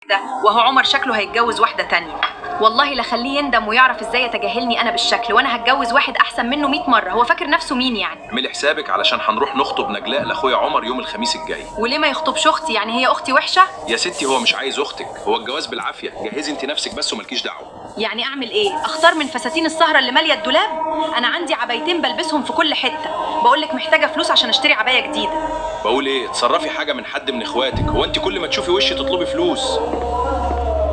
ده وهو عمر شكله هيتجوز واحدة تانية. والله لا خليه يندم ويعرف ازاي يتجاهلني انا بالشكل، وانا هتجوز واحد احسن منه 100 مرة. هو فاكر نفسه مين يعني؟ اعملي حسابك علشان هنروح نخطب نجلاء لاخويا عمر يوم الخميس الجاي. وليه ما يخطبش اختي يعني؟ هي اختي وحشة؟ يا ستي هو مش عايز اختك، هو الجواز بالعافية. جهزي انت نفسك بس وملكيش دعوه. يعني اعمل ايه؟ اختار من فساتين السهرة اللي ماليه الدولاب؟ انا عندي عبايتين بلبسهم في كل حتة. بقولك محتاجه فلوس عشان اشتري عباية جديدة. بقول ايه، اتصرفي حاجة من حد من اخواتك. هو انت كل ما تشوفي وشي تطلبي فلوس؟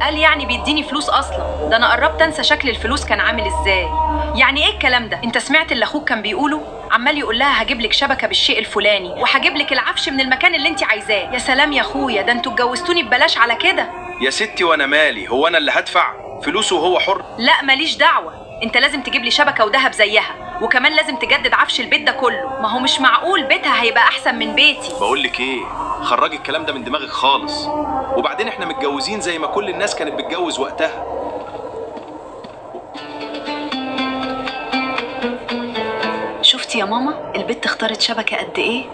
قال يعني بيديني فلوس اصلا؟ ده انا قربت انسى شكل الفلوس كان عامل ازاي. يعني ايه الكلام ده؟ انت سمعت اللي اخوك كان بيقوله؟ عمال يقول لها هجيب لك شبكة بالشيء الفلاني وهجيب لك العفش من المكان اللي انت عايزاه. يا سلام يا اخويا، ده انتوا اتجوزتوني ببلاش على كده. يا ستي وانا مالي، هو انا اللي هدفع فلوسه وهو حر؟ لا ماليش دعوه، انت لازم تجيب لي شبكة وذهب زيها، وكمان لازم تجدد عفش البيت ده كله. ما هو مش معقول بيتها هيبقى احسن من بيتي. بقول لك ايه، خرجي الكلام ده من دماغك خالص. وبعدين احنا متجوزين زي ما كل الناس كانت بتجوز وقتها. شفتي يا ماما البت اختارت شبكة قد ايه؟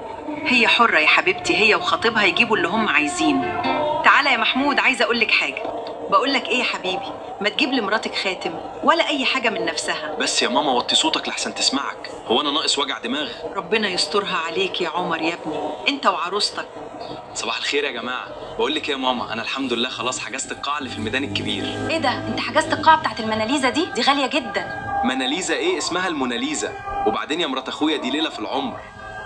هي حره يا حبيبتي، هي وخطيبها يجيبوا اللي هم عايزينه. تعالى يا محمود، عايزه اقول لك حاجة. بقول لك ايه يا حبيبي، ما تجيب لمراتك خاتم ولا اي حاجة من نفسها. بس يا ماما وطي صوتك لحسن تسمعك، هو انا ناقص وجع دماغ؟ ربنا يسترها عليك يا عمر يا ابني، انت وعروستك. صباح الخير يا جماعة. بقول لك ايه يا ماما، انا الحمد لله خلاص حجزت القاعة اللي في الميدان الكبير. ايه ده، انت حجزت القاعة بتاعت المناليزا دي؟ دي غالية جدا. مناليزا ايه؟ اسمها الموناليزا. وبعدين يا مرات اخويا دي ليلة في العمر.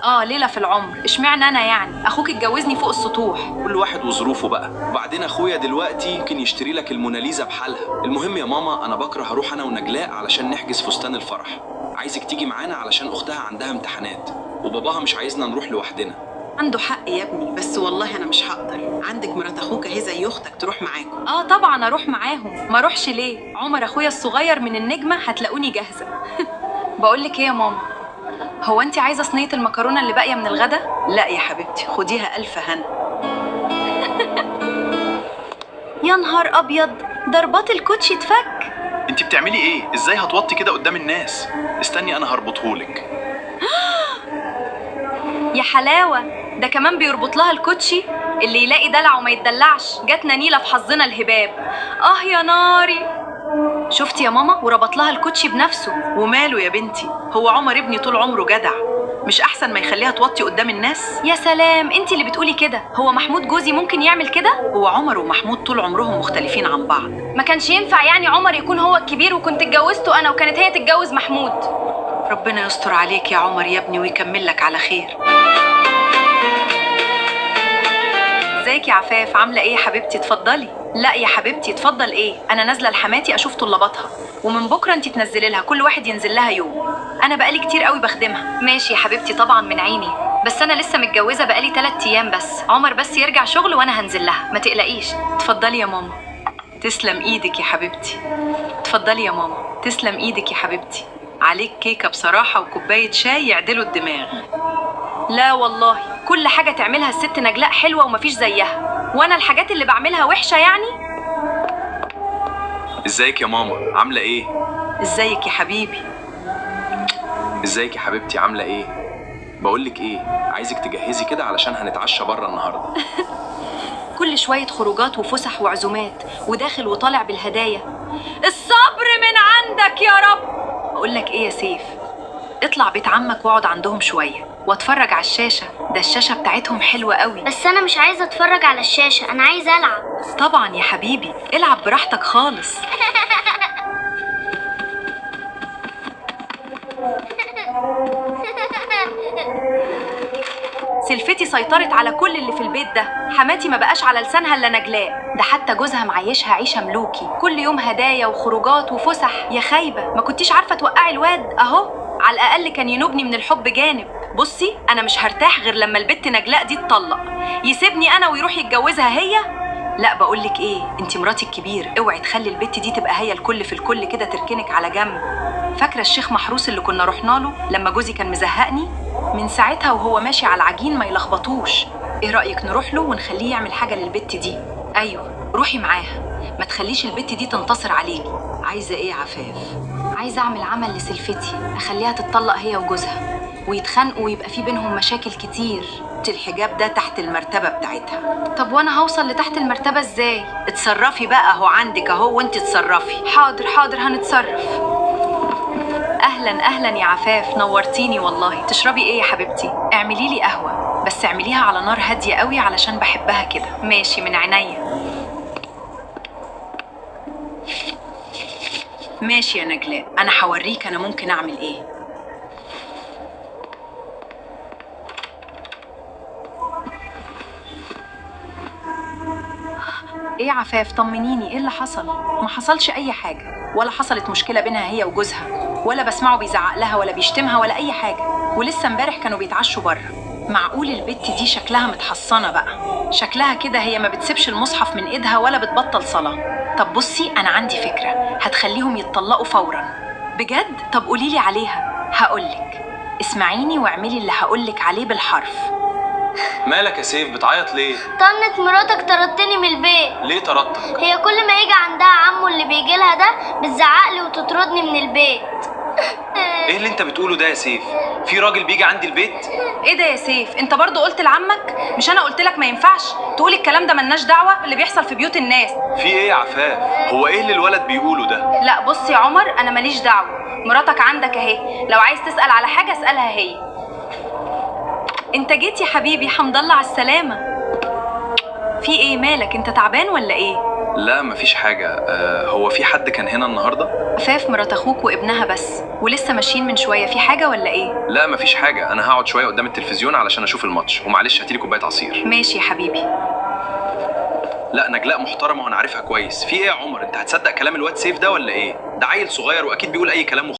اه ليلة في العمر، اشمعنى انا يعني؟ اخوك اتجوزني فوق السطوح. كل واحد وظروفه بقى. وبعدين اخويا دلوقتي ممكن يشتري لك الموناليزا بحالها. المهم يا ماما، انا بكره هروح انا ونجلاء علشان نحجز فستان الفرح. عايزك تيجي معانا علشان اختها عندها امتحانات وباباها مش عايزنا نروح لوحدنا. عنده حق يا ابني، بس والله انا مش هقدر. عندك مرات اخوك اهي زي اختك تروح معاكم. اه طبعا اروح معاهم، ما اروحش ليه؟ عمر اخويا الصغير من النجمة هتلاقوني جاهزة. بقول لك ايه يا ماما، هو انت عايزه صينية المكرونه اللي باقية من الغدا؟ لا يا حبيبتي، خديها الف هنا. يا نهار ابيض، ضربات الكوتشي اتفك. انت بتعملي ايه؟ ازاي هتوطي كده قدام الناس؟ استني انا هربطهولك. يا حلاوة، ده كمان بيربط لها الكوتشي. اللي يلاقي دلع وما يتدلعش، جاتنا نيله في حظنا الهباب. اه يا ناري. شفتي يا ماما، وربط لها الكوتشي بنفسه. وماله يا بنتي، هو عمر ابني طول عمره جدع، مش احسن ما يخليها توطي قدام الناس؟ يا سلام، انت اللي بتقولي كده. هو محمود جوزي ممكن يعمل كده؟ هو عمر ومحمود طول عمرهم مختلفين عن بعض. ما كانش ينفع يعني عمر يكون هو الكبير وكنت اتجوزته انا وكانت هي تتجوز محمود. ربنا يستر عليك يا عمر يا ابني ويكمل لك على خير. ازيك يا عفاف، عامله ايه يا حبيبتي؟ اتفضلي. لا يا حبيبتي اتفضل ايه، انا نازله لحماتي اشوف طلباتها، ومن بكره انت تنزلي لها، كل واحد ينزل لها يوم. انا بقالي كتير قوي بخدمها. ماشي يا حبيبتي طبعا من عيني، بس انا لسه متجوزة بقالي 3 ايام بس. عمر بس يرجع شغل وانا هنزل لها، ما تقلقيش. اتفضلي يا ماما. تسلم ايدك يا حبيبتي. اتفضلي يا ماما. تسلم ايدك يا حبيبتي، عليك كيكة بصراحة وكوبايه شاي يعدلوا الدماغ. لا والله، كل حاجة تعملها الست نجلاء حلوة ومفيش زيها، وانا الحاجات اللي بعملها وحشة يعني؟ ازيك يا ماما، عامله ايه؟ ازيك يا حبيبي. ازيك يا حبيبتي، عامله ايه؟ بقول لك ايه، عايزك تجهزي كده علشان هنتعشى بره النهارده. كل شوية خروجات وفسح وعزومات وداخل وطالع بالهدايا. الصبر من عندك يا رب. بقول لك ايه يا سيف، اطلع بيت عمك واقعد عندهم شوية واتفرج على الشاشة، ده الشاشة بتاعتهم حلوة قوي. بس انا مش عايزه اتفرج على الشاشة، انا عايزه العب. طبعا يا حبيبي، العب براحتك خالص. سلفتي سيطرت على كل اللي في البيت ده، حماتي ما بقاش على لسانها الا نجلاء، ده حتى جوزها معيشها عيشه ملوكي، كل يوم هدايا وخروجات وفسح. يا خايبة، ما كنتيش عارفه توقعي الواد اهو، على الاقل كان ينوبني من الحب جانب. بصي انا مش هرتاح غير لما البت نجلاء دي تطلق، يسيبني انا ويروح يتجوزها هي. لا بقولك ايه، انت مراتي الكبير، اوعي تخلي البت دي تبقى هي الكل في الكل كده، تركنك على جنب. فاكره الشيخ محروس اللي كنا رحنا له لما جوزي كان مزهقني؟ من ساعتها وهو ماشي على العجين ما يلخبطوش. ايه رايك نروح له ونخليه يعمل حاجة للبت دي؟ ايوه روحي معاها، ما تخليش البت دي تنتصر عليكي. عايزه ايه يا عفاف؟ عايزه اعمل عمل لسلفتي، اخليها تتطلق هي وجوزها. ويتخانقوا ويبقى في بينهم مشاكل كتير. الحجاب ده تحت المرتبة بتاعتها. طب وانا هوصل لتحت المرتبة ازاي؟ اتصرفي بقى، اهو عندك اهو، وانت اتصرفي. حاضر حاضر هنتصرف. اهلا اهلا يا عفاف، نورتيني والله. تشربي ايه يا حبيبتي؟ اعملي لي قهوة، بس اعمليها على نار هادية قوي علشان بحبها كده. ماشي، من عينيا. ماشي يا نجلاء، انا هوريك انا ممكن اعمل ايه. ايه عفاف، طمنيني، ايه اللي حصل؟ ما حصلش اي حاجة، ولا حصلت مشكلة بينها هي وجوزها، ولا بسمعه بيزعق لها ولا بيشتمها ولا اي حاجة، ولسه امبارح كانوا بيتعشوا بره. معقول البت دي شكلها متحصنه بقى؟ شكلها كده هي ما بتسيبش المصحف من ايدها ولا بتبطل صلاة. طب بصي، انا عندي فكرة هتخليهم يتطلقوا فورا. بجد؟ طب قوليلي عليها. هقولك، اسمعيني واعملي اللي هقولك عليه بالحرف. مالك يا سيف، بتعيط ليه؟ طنت مراتك طردتني من البيت. ليه طردتك؟ هي كل ما يجي عندها عمو اللي بيجي لها ده بتزعقلي وتطردني من البيت. ايه اللي انت بتقوله ده يا سيف؟ في راجل بيجي عندي البيت؟ ايه ده يا سيف، انت برضو قلت لعمك؟ مش انا قلت لك ما ينفعش تقول الكلام ده، ملناش دعوه اللي بيحصل في بيوت الناس. في ايه يا عفاف؟ هو ايه اللي الولد بيقوله ده؟ لا بص يا عمر، انا ماليش دعوه، مراتك عندك اهي، لو عايز تسال على حاجة اسالها هي. انت جيت يا حبيبي، حمد الله على السلامة. في ايه مالك، انت تعبان ولا ايه؟ لا مفيش حاجة. هو في حد كان هنا النهارده؟ عفاف مرات اخوك وابنها بس، ولسه ماشيين من شوية. في حاجة ولا ايه؟ لا مفيش حاجة، انا هقعد شوية قدام التلفزيون علشان اشوف الماتش، ومعلش هاتيلي كوباية عصير. ماشي يا حبيبي. لا نجلاء محترمه وانا عارفها كويس. في ايه يا عمر، انت هتصدق كلام الواد سيف ده ولا ايه؟ ده عيل صغير واكيد بيقول اي كلام.